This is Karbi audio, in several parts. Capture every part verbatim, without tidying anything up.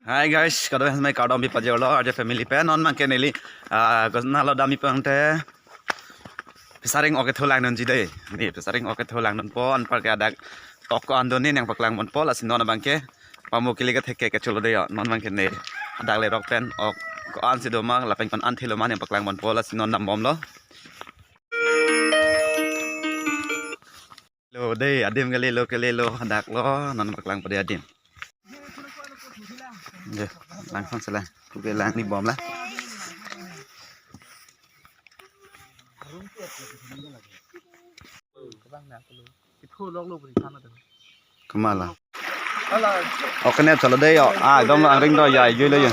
Hi guys, kado henmai kardom pi pajirlo, arje family pen, non abangke neli, ah, kosonlo damji pangte, pesaring ok ketho langdunji dei, ne pesaring ok ketho langdunpo, anparke adak ok ko-an do ne nangpaklang ponpo, lasi non abangke, pamu kili kethek ke kecholo dei yo, non abangke ne, adak lerok pen, ok ko-an si do ma, lapen ko-an thelo ma nangpaklang ponpo, lasi non dambomlo. Lo dei, adim kalilo, kalilo, hadak lo, non paklangpo dei adim. Yo, langsung sela, puke lang ni bom la. Kamala. Oke, ne chalo dei yo. Ah, dong lo angring do ya, yo lo yo.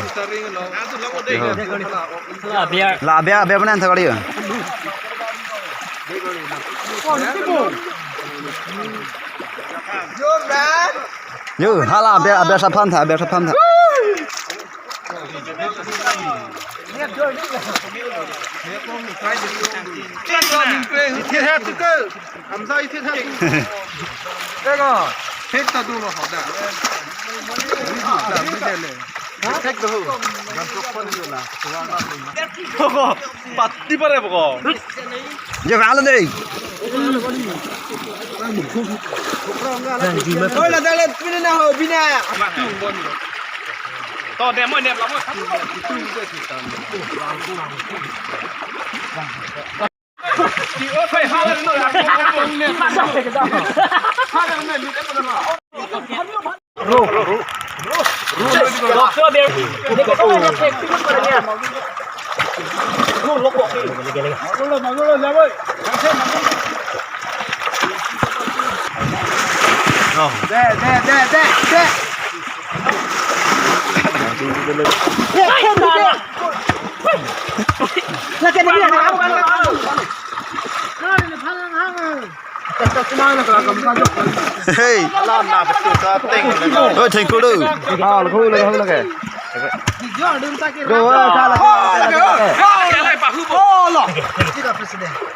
Yo. La biar. La biar, biar mana thak yo. Yo, hala biar, biar saphan tha, biar saphan tha. Hamza ithi thak. Thek ta dolo hoda. Thek ta dolo. Pati pare boko. Je valo dei. Oi, la dale, pini na ho, bina. To demo ne lamo. Hey. Oi, thank you do.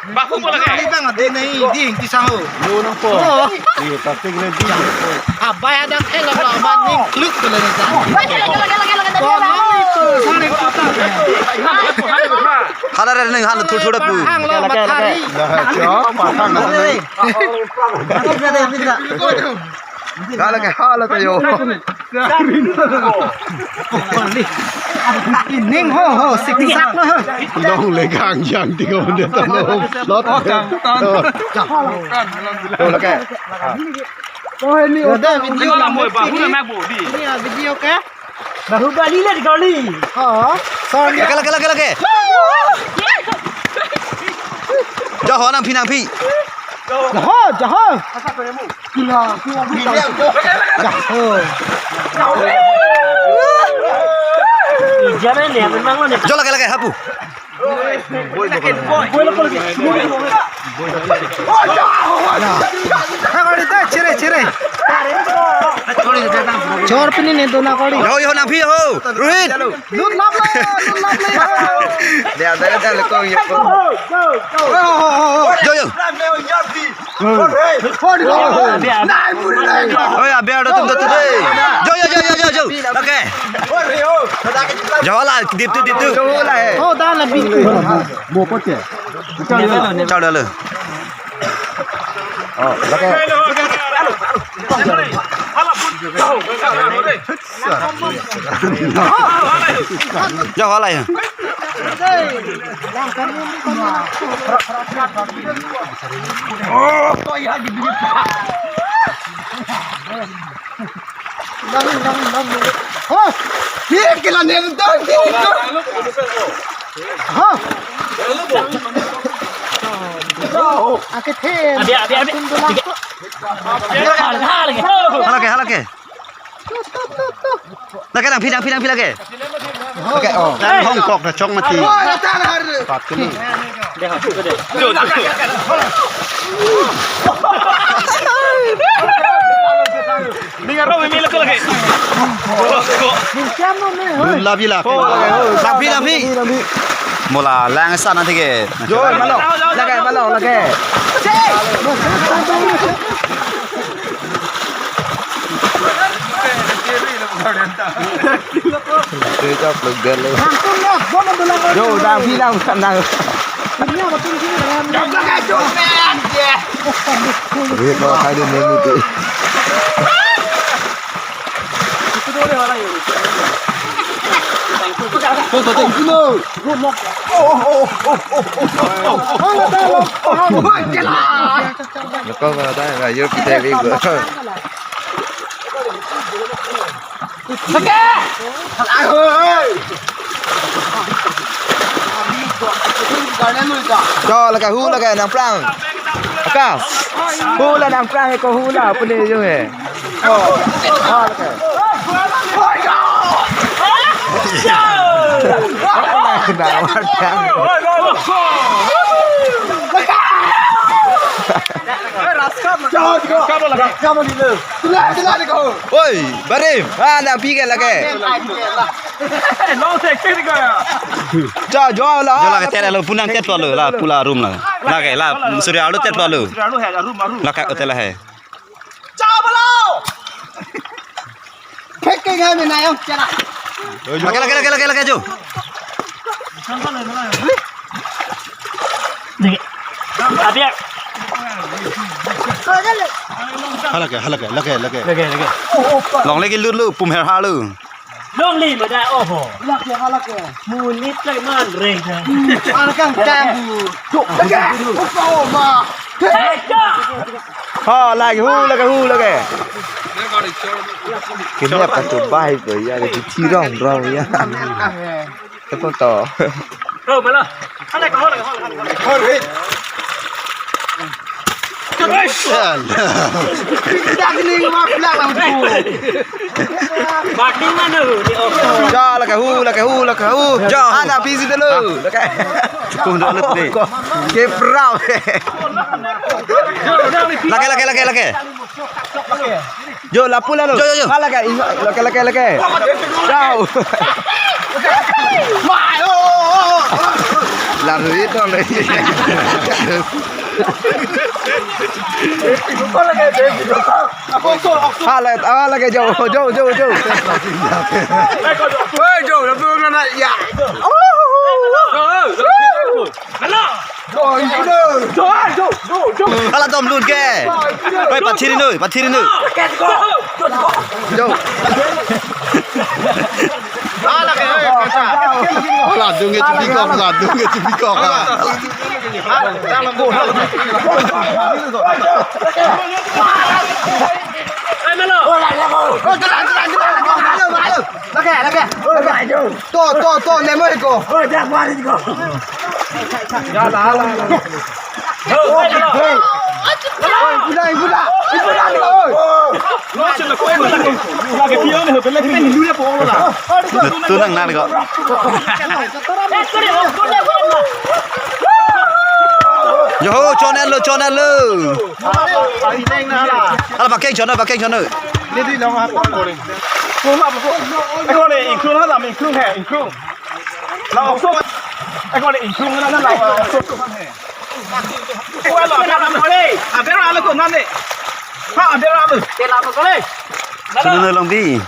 Bahu po lagi. Ini bang, ada nih, di, di sahu. Lo nang po. Oh. Iya, plastik le di. Abaya dang hello lo, maning kluk ko le ta. Lagi, lagi, lagi, lagi, lagi. Ko nang itu, sari kota. Hala re neng, hala thur thur pu. Hang lo, mathari. Dah, siapa? Hang lo. Ada, ada, ada. Hala ke, hala ke yo. Ning ho ho, siksak lo ho. Long le gang jang ti ko de ta lo. Lot. Oh, gang, gang. Oh. Oh, lake. Oh, ini ada video. Ini video ke? Bahubali le kali. Oh, sorry. Lake, lake, lake, lake. Jaho nangpi, nangpi. Jaho, jaho. Kila, kila, kila. Jaho. Ijame ne, memang lo ne. Jo lake, lake, hapu. Boy lo, boy lo. Chere, chere. Chor pini ne dona kori. Yo, yo, nangpi ho. Rohit. Lut lap lo, lut lap lo. Dia, dia, dia, lekong, ya, kong. Yo, yo. Oh ya, biar tum tu tu deh. Jo, jo, jo, jo, jo, jo. Oke. Jo la, dip tu, dip tu. Oh, dah lebih. Mau apa, Cek? Chau dah lo. Oh, oke. Jo hala ya. Oh, ye kila nem to. Ha. Ake the. Abi, abi, abi. Hala ke, hala ke. Lake nangpi, nangpi, nangpi lake. Lake, oh. Hong kok dah chok mati. Pat kini. Ninga ro mi lake lake. Dun labi lake. Labi, labi. Mola lang sana thike. Jo, malo. Lake, malo, lake. Yo, dam phi dam kan dam. Wait, no, I don't know. Nokong ma dai, ayo kita bego. Cho lake hu lake nangplang. Aka. Hu la nangplang ko hu la puni jung he. Oh. Oh, lake. Oi, barim, ah, nangpi ke lake. Cho, jo la. Jo lake tet lo, pu nangtet lo, la, pu la room la. Lake, la, suri alu tet lo. Lake, hotel hai. Pheking hai, mina yong, kena. Lake, lake, lake, lake, lake, jo. Abia. Halake, halake, lake, lake. Lake, lake. Longle ke lut lo, pum her ha lo. Longle ma da, oho. Halake, halake. Munit kai man reng da. Halake, kamu. Lake, opa, oma. Hei, ka. Ha, lake, hu, lake, hu, lake. Kini apa coba itu ya, lagi tirong, bro, ya. Tepo to. Bro, bala. Halake, halake, halake, halake. Hore. Dak ni ma pula lampu. Bating mana hu ni, oh. Ja, lake hu, lake hu, lake hu. Ja, ana busy dulu. Lake. Cukup dulu ni. Keprau. Lake, lake, lake, lake. Jo, lapu la lo. Jo, jo, jo. Halake, lake, lake, lake. Jao. Lalu itu le. Halake, halake, jo, jo, jo, jo. Hei, jo, lapu na ya. Halo. Halo, dom lut ke. Oi, pathiri noi, pathiri noi. Jo. Ladung ke chupikok, ladung ke chupikok. Lake, lake. To, to, to, nemo ko. Oh, jak mari ko. Ya, la, la, la. Hey, hey. Oi, ibu dah, ibu dah. Ibu dah, oi. Lake pion ho, pele pele ni dure po la. Tu nang nang ko. Yo ho, chonel lo, chonel lo. Hala, pakai chonel, pakai chonel. Lidi long ha pon boring. Ko ma ko. Eko le ingkrung ha, la ingkrung he, ingkrung. La oso. Eko le ingkrung na na la oso. Ko lo abera lo le. Abera lo ko nane. Ha, abera lo. Tela ko le. Sunu no long di.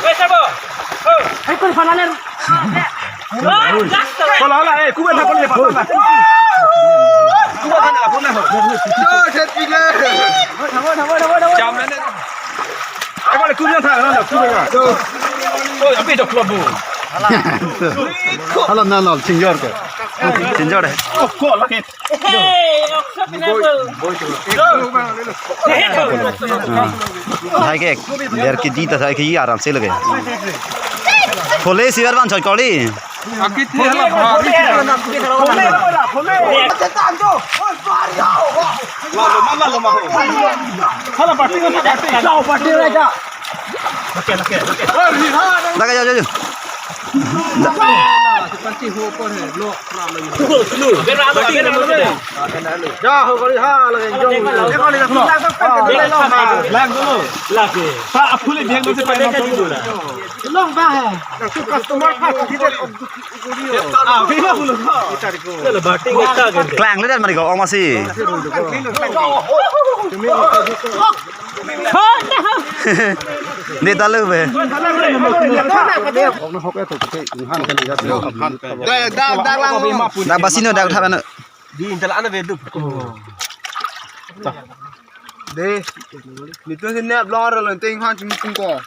Wes abo. Oh. Hai ko fana le. Hola, hola, eh, kuba na, kuba na, kuba na. Kuba na, kuba na. Yo, set pile. Jam na ne. Eh, kuba na, kuba na, kuba na. Oh, api jok club bu. Hala na na, senior ke. Senior hai. Oh, ko lagi. Hai ke, der ke di ta hai ke aram se lage. Phole sibar ban choi koli. Akit ni hala bhari. Hala party na party. Jao party na jao. Lage, lage, lage. Klang le dan mari ko ong masi. Dei ta lo be. Dak basi no dak thap ano. Di intel ana vedu. Dei. Nitu sini ablong ro lo ting han chung chung ko.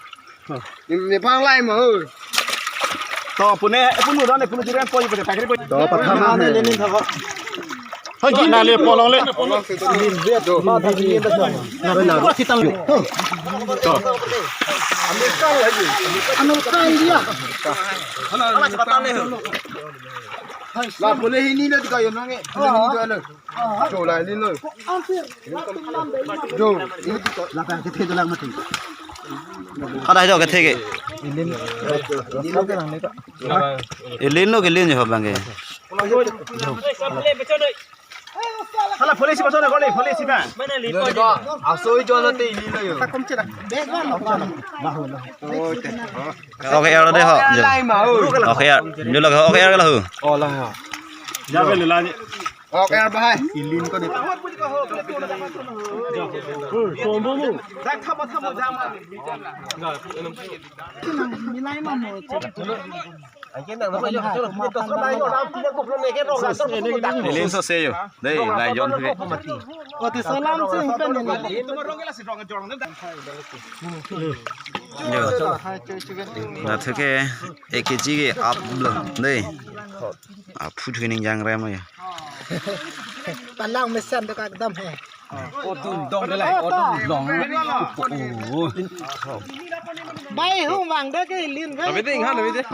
Ni pang lai ma ho. To pune, eh, punu don, eh, punu jiran po, pune pakri po. To patham na ne lenin thako. Hoi, na le polong le. To. Amerika India. Ala cepat ne ho. La pule hini na dikayo nange. Hini do alo. Jo la hini lo. Jo. Lapen kethe dolang mati. Kada jo kethe ke. Ilin lo ke ilin jo bang ke. Hala police ba sona koni police ba. Asoi jo na te ilin lo yo. Okay, er dei ho. Jo. Lai ma ho. Okay, er. Jo lo, okay, er lo ho. Oh la ho. Ja be le la ni. Okay, er bahai. Ilin ko ni. Dak thamo thamo jama. Milai ma mo. Ilin so se yo. Dei, lai jon ke. Oti salam sing pen ni. Jo. Na thu ke ek K G ke up lo. Dei. Aphu thu ning jang rem ya. Palang mesen to ekdam he. Otu dong de lai, otu dong. Oh. Bai hung vang de ke ilin ke. Abi ding han, abi ding.